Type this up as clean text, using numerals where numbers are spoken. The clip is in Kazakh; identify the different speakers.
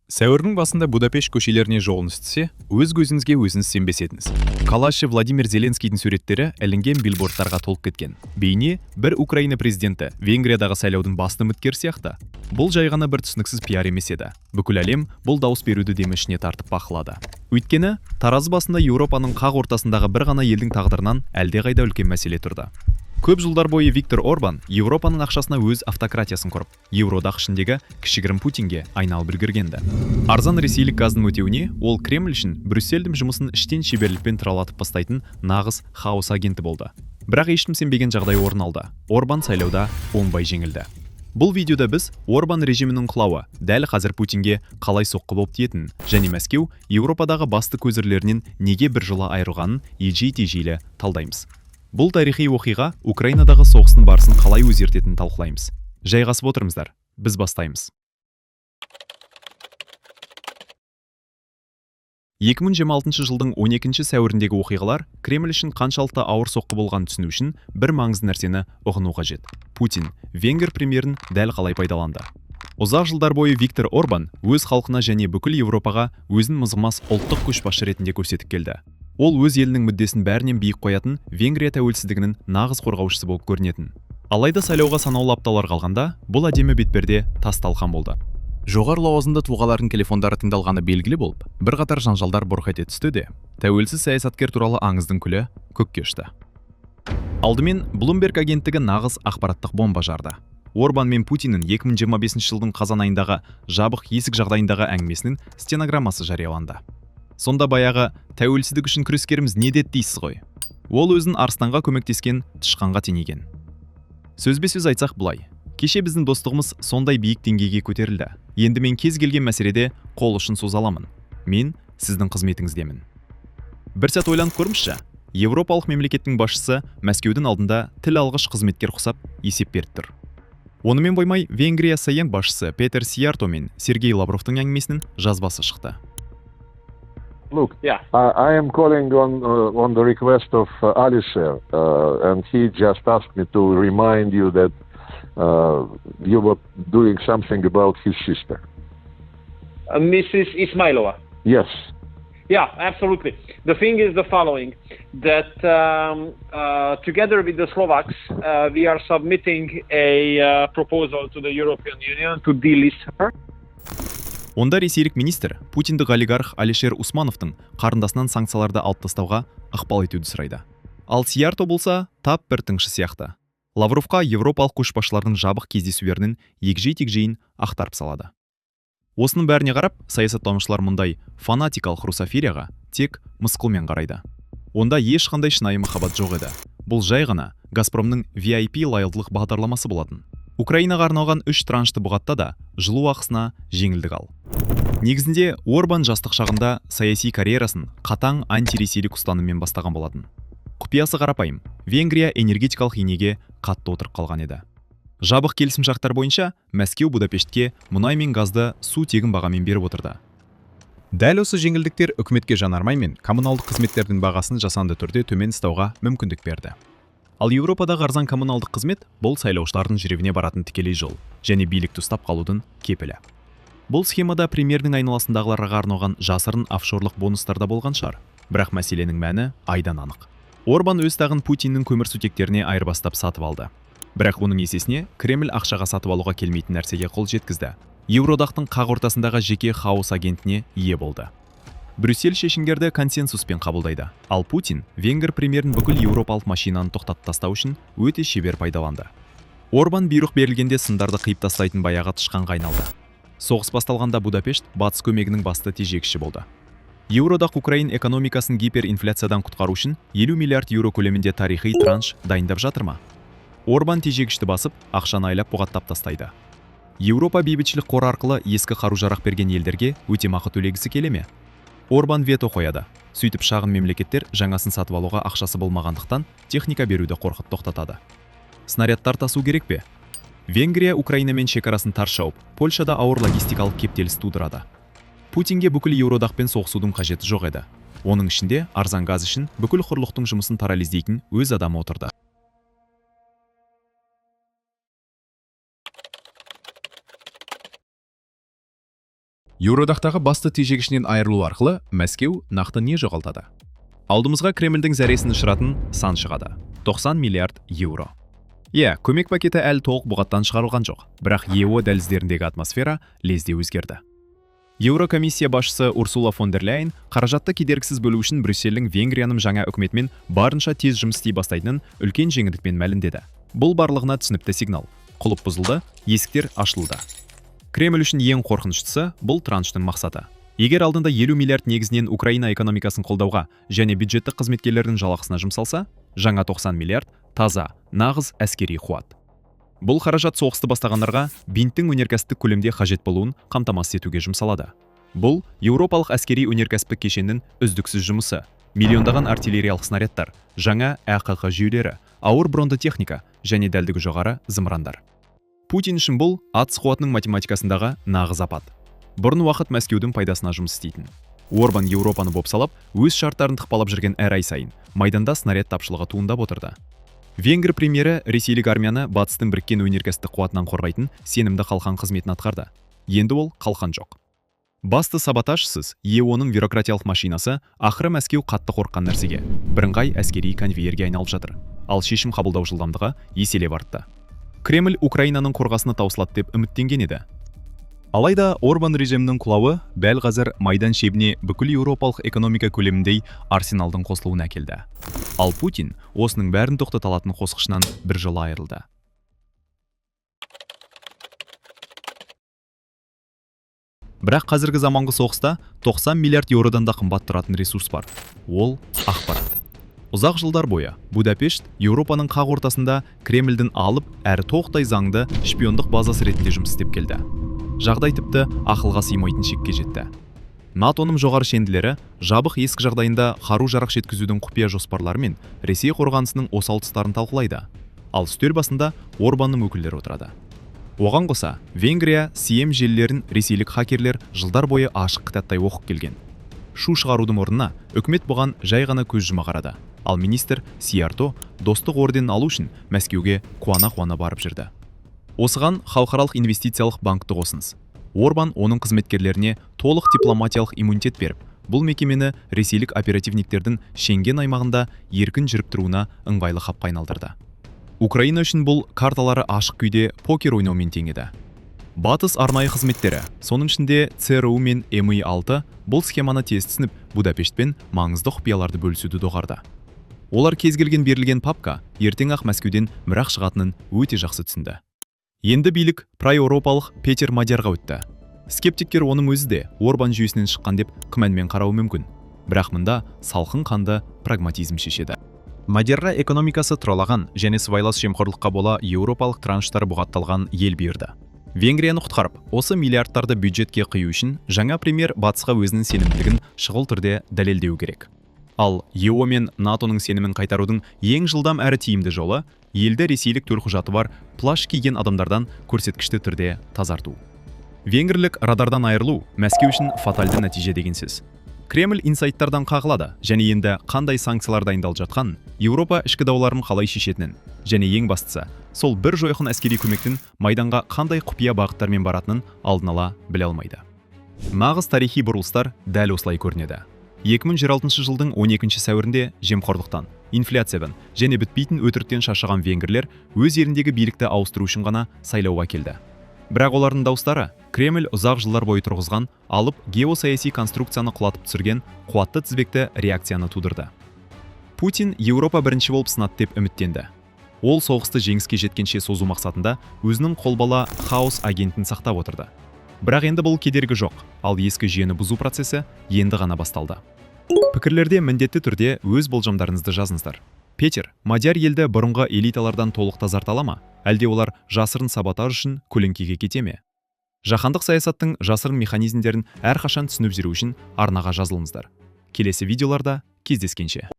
Speaker 1: Сәуірдің басында Будапешт көшелеріне жолыңыз түссе, өз көзіңізге өзіңіз сенбес едіңіз. Қалашы Владимир Зеленскийдің суреттері ілінген билбордтарға толып кеткен. Бейне бір Украина президенті Венгриядағы сайлаудың басты үміткері сияқты. Бұл жай ғана бір түсініксіз пиар емес еді. Бүкіл әлем бұл дауыс беруді демі ішіне тартып бақылады. Өйткені таразы басында Еуропаның қақ ортасындағы бір ғана елдің тағдырынан әлдеқайда үлкен мәселе тұрды. Көп жылдар бойы Виктор Орбан Еуропаның ақшасына өз автократиясын құрып, Еуроодақ ішіндегі кішігірім Путинге айналып үлгерген-ді. Арзан ресейлік газдың өтеуіне ол Кремль үшін Брюссельдің жұмысын іштен шеберлікпен тұралатып бастайтын нағыз хаос агенті болды. Бірақ ешкім сенбеген жағдай орын алды. Орбан сайлауда оңбай жеңілді. Бұл видеода біз Орбан режимінің құлауы дәл қазір Путинге қалай соққы болып тиетінін және Мәскеу Еуропадағы басты көзірлерінен неге бір жола айырылғанын егжей-тегжейлі талдаймыз. Бұл тарихи оқиға Украинадағы соғыстың барысын қалай өзгертетінін талқылаймыз. Жайғасып отырыңыздар, біз бастаймыз. 2026 жылдың 12 сәуіріндегі оқиғалар Кремль үшін қаншалықты ауыр соққы болғанын түсіну үшін бір маңызды нәрсені ұғыну қажет. Путин венгр премьерін дәл қалай пайдаланды. Ұзақ жылдар бойы Виктор Орбан өз халқына және бүкіл Еуропаға өзін мызғымас ұлттық көшбасшы ретінде көрсетіп келді. Ол өз елінің мүддесін бәрінен биік қоятын Венгрия тәуелсіздігінің нағыз қорғаушысы болып көрінетін. Алайда сайлауға санаулы апталар қалғанда бұл әдемі бетперде тас талқан болды. Жоғары лауазымды тұлғалардың телефондары тыңдалғаны белгілі болып, бірқатар жанжалдар бұрқ ете түсті де, тәуелсіз саясаткер туралы аңыздың күлі көкке ұшты. Алдымен Bloomberg агенттігі нағыз ақпараттық бомба жарды. Орбан мен Путиннің 2025 жылдың қазан айындағы жабық есік жағдайындағы әңгімесінің стенограммасы жарияланды. Сонда баяғы тәуелсіздік үшін күрескеріміз не деді дейсіз ғой? Ол өзін арыстанға көмектескен тышқанға теңеген. Сөзбе-сөз айтсақ былай. Кеше біздің достығымыз сондай биік деңгейге көтерілді. Енді мен кез келген мәселеде қол ұшын соза аламын. Мен сіздің қызметіңіздемін. Бір сәт ойланып көріңізші. Еуропалық мемлекеттің басшысы Мәскеудің алдында тіл алғыш қызметкер құсап есеп беріп тұр. Онымен қоймай Венгрия СМ басшысы Петер Сиярто мен Сергей Лавровтың әңгімесінің жазбасы шықты.
Speaker 2: Look,
Speaker 3: Yeah.
Speaker 2: I am calling on the request of Alisher, and he just asked me to remind you that you were doing something about his sister.
Speaker 3: Mrs. Ismailova.
Speaker 2: Yes.
Speaker 3: Yeah, absolutely. The thing is the following, that together with the Slovaks, we are submitting a proposal to the European Union to delist her.
Speaker 1: Онда ресейлік министр путиндік олигарх Алишер Усмановтың қарындасынан санкцияларды алып тастауға ықпал етуді сұрайды. Ал Сиярто болса, тап бір тыңшы сияқты. Лавровқа еуропалық көшбасшылардың жабық кездесулерінің егжей-тегжейін ақтарып салады. Осының бәріне қарап, саясаттанушылар мұндай фанатикалық русофилияға тек мысқылмен қарайды. Онда ешқандай шынайы махаббат жоқ еді. Бұл жай ғана Газпромның VIP лоялдылық бағдарламасы болатын. Украинаға арналған үш траншты бұғатта да жылу ақысына жеңілдік ал. Негізінде Орбан жастық шағында саяси карьерасын қатаң антиресейлік ұстаныммен бастаған болатын. Құпиясы қарапайым, Венгрия энергетикалық инеге қатты отырып қалған еді. Жабық келісімшарттар бойынша Мәскеу Будапештке мұнай мен газды су тегін бағамен беріп отырды. Дәл осы жеңілдіктер үкіметке жанармай мен коммуналдық қызметтердің бағасын жасанды түрде төмен ұстауға мүмкіндік берді. Ал Еуропадағы арзан коммуналдық қызмет бұл сайлаушылардың жүрегіне баратын тікелей жол және билікті ұстап қалудың кепілі. Бұл схемада премьердің айналасындағыларға арналған жасырын офшорлық бонустар да болған шығар. Бірақ мәселенің мәні айдан анық. Орбан өз тағын Путиннің көмірсутектеріне айырбастап сатып алды. Бірақ оның есесіне Кремль ақшаға сатып алуға келмейтін нәрсеге қол жеткізді. Еуроодақтың қақ ортасындағы жеке хаос агентіне ие болды. Брюссель шешімдерді консенсуспен қабылдайды. Ал Путин венгр премьерін бүкіл еуропалық машинаны тоқтатып тастау үшін өте шебер пайдаланды. Орбан бұйрық берілгенде сындарды қиып тастайтын баяғы тышқанға айналды. Соғыс басталғанда Будапешт батыс көмегінің басты тежегіші болды. Еуроодақ Украин экономикасын гиперинфляциядан құтқару үшін 50 миллиард еуро көлемінде тарихи транш дайындап жатыр ма? Орбан тежегішті басып, ақшаны айлап бұғаттап тастайды. Еуропа бейбітшілік қоры арқылы ескі қару-жарақ берген елдерге өтемақы төлегісі келе ме? Орбан вето қояды. Сөйтіп шағын мемлекеттер жаңасын сатып алуға ақшасы болмағандықтан техника беруді қорқып тоқтатады. Снарядтар тасу керек пе? Венгрия Украинамен шекарасын тарс жауып, Польшада ауыр логистикалық кептеліс тудырады. Путинге бүкіл Еуроодақпен соғысудың қажеті жоқ еді. Оның ішінде арзан газ үшін бүкіл құрлықтың жұмысын парализдейтін өз адамы отырды.
Speaker 4: Еуроодақтағы басты тежегішінен айырылу арқылы Мәскеу нақты не жоғалтады?
Speaker 1: Алдымызға Кремльдің зәресін ұшыратын сан шығады. 90 миллиард еуро. Иә, көмек пакеті әлі толық бұғаттан шығарылған жоқ, бірақ ЕО дәліздеріндегі атмосфера лезде өзгерді. Еурокомиссия басшысы Урсула фон дер Ляйен қаражатты кедергісіз бөлу үшін Брюссельдің Венгрияның жаңа үкіметімен барынша тез жұмыс істей бастайтынын үлкен жеңілдікпен мәлімдеді. Бұл барлығына түсінікті сигнал. Құлып бұзылды, есіктер ашылуда. Кремль үшін ең қорқыныштысы бұл транштың мақсаты. Егер алдында 50 миллиард негізінен Украина экономикасын қолдауға және бюджеттік қызметкерлердің жалақысына жұмсалса, жаңа 90 миллиард таза, нағыз әскери қуат. Бұл қаражат соғысты бастағандарға бинттің өнеркәсіптік көлемде қажет болуын қамтамасыз етуге жұмсалады. Бұл еуропалық әскери өнеркәсіптік кешеннің үздіксіз жұмысы, миллиондаған артиллериялық снарядтар, жаңа ӘҚҚ жүйелері, ауыр бронды техника және дәлдігі жоғары зымырандар. Путин үшін бұл атыс қуатының математикасындағы нағыз апат. Бұрын уақыт Мәскеудің пайдасына жұмыс істейтін. Орбан Еуропаны бопсалап, өз шарттарын тықпалап жүрген әр ай сайын майданда снаряд тапшылығы туындап отырды. Венгр премьері ресейлік армияны батыстың біріккен өнеркәсіптік қуатынан қорғайтын сенімді қалқан қызметін атқарды. Енді ол қалқан жоқ. Басты саботажсыз ЕО-ның бюрократиялық машинасы ақыры Мәскеу қатты қорыққан нәрсеге, бірыңғай әскери конвейерге айналып жатыр. Ал шешім қабылдау жылдамдығы еселеп артты. Кремль Украинаның қорғасыны таусылады деп үміттенген еді.
Speaker 4: Алайда Орбан режимінің құлауы дәл қазір майдан шебіне бүкіл еуропалық экономика көлеміндей арсеналдың қосылуына әкелді.
Speaker 1: Ал Путин осының бәрін тоқтата алатын қосқышынан бір жолы айырылды. Бірақ қазіргі заманғы соғыста 90 миллиард еуродан да қымбат тұратын ресурс бар. Ол ақпарат. Ұзақ жылдар бойы Будапешт Еуропаның қақ ортасында Кремльдің алып әрі тоқтай заңды шпиондық базасы ретінде жұмыс істеп келді. Жағдай тіпті ақылға сыймайтын шекке жетті. НАТО-ның жоғары шенділері жабық есік жағдайында қару-жарақ жеткізудің құпия жоспарлары мен Ресей қорғанысының осал тұстарын талқылайды. Ал үстел басында Орбанның өкілдері отырады. Оған қоса, Венгрия СИЭМ желілерін ресейлік хакерлер жылдар бойы ашық кітаптай оқып келген. Шу шығарудың орнына үкімет бұған жай ғана көз жұма қарады. Ал министр Сиярто достық орденін алу үшін Мәскеуге қуана-қуана барып жүрді. Осыған халықаралық инвестициялық банкті қосыңыз. Орбан оның қызметкерлеріне толық дипломатиялық иммунитет беріп, бұл мекемені ресейлік оперативниктердің Шенген аймағында еркін жүріп тұруына ыңғайлы хабқа айналдырды. Украина үшін бұл карталары ашық күйде покер ойнаумен тең еді. Батыс арнайы қызметтері, соның ішінде ЦРУ мен МИ-6 бұл схеманы тез түсініп, Будапештпен маңызды құпияларды бөлісуді доғарды. Олар кез келген берілген папка ертең-ақ Мәскеуден мірақ шығатынын өте жақсы түсінді. Енді билік проеуропалық Петер Мадьярға өтті. Скептиктер оның өзі де Орбан жүйесінен шыққан деп күмәнмен қарауы мүмкін. Бірақ мұнда салқын қанды прагматизм шешеді. Мадьярға экономикасы тұралаған және сыбайлас жемқорлыққа бола еуропалық транштар бұғатталған ел бұйырды. Венгрияны құтқарып, осы миллиардтарды бюджетке құю үшін жаңа премьер батысқа өзінің сенімділігін шұғыл түрде дәлелдеу керек. Ал ЕО мен НАТО-ның сенімін қайтарудың ең жылдам әрі тиімді жолы елді ресейлік төлқұжаты бар плащ киген адамдардан көрсеткішті түрде тазарту. Венгрлік радардан айырылу Мәскеу үшін фатальды нәтиже деген сөз. Кремль инсайттардан қағылады және енді қандай санкциялар дайындалып жатқанын, Еуропа ішкі дауларын қалай шешетінін және ең бастысы, сол бір жойқын әскери көмектің майданға қандай құпия бағыттармен баратынын алдын ала біле алмайды. Нағыз тарихи бұрылыстар дәл осылай көрінеді. 2026 жылдың 12 сәуірінде жемқорлықтан, инфляциядан және бітпейтін өтіріктен шаршаған венгрлер өз еліндегі билікті ауыстыру үшін ғана сайлауға келді. Бірақ олардың дауыстары Кремль ұзақ жылдар бойы тұрғызған алып геосаяси конструкцияны құлатып түсірген қуатты тізбекті реакцияны тудырды. Путин Еуропа бірінші болып сынады деп үміттенді. Ол соғысты жеңіске жеткенше созу мақсатында өзінің қолбала хаос агентін сақтап отырды. Бірақ енді бұл кедергі жоқ, ал ескі жүйені бұзу процесі енді ғана басталды. Пікірлерде міндетті түрде өз болжамдарыңызды жазыңыздар. Петер, Мадьяр елді бұрынғы элиталардан толық тазарта ала ма? Әлде олар жасырын саботаж үшін көлеңкеге кете ме? Жаһандық саясаттың жасырын механизмдерін әрқашан түсініп жүру үшін арнаға жазылыңыздар. Келесі видеоларда кездескенше.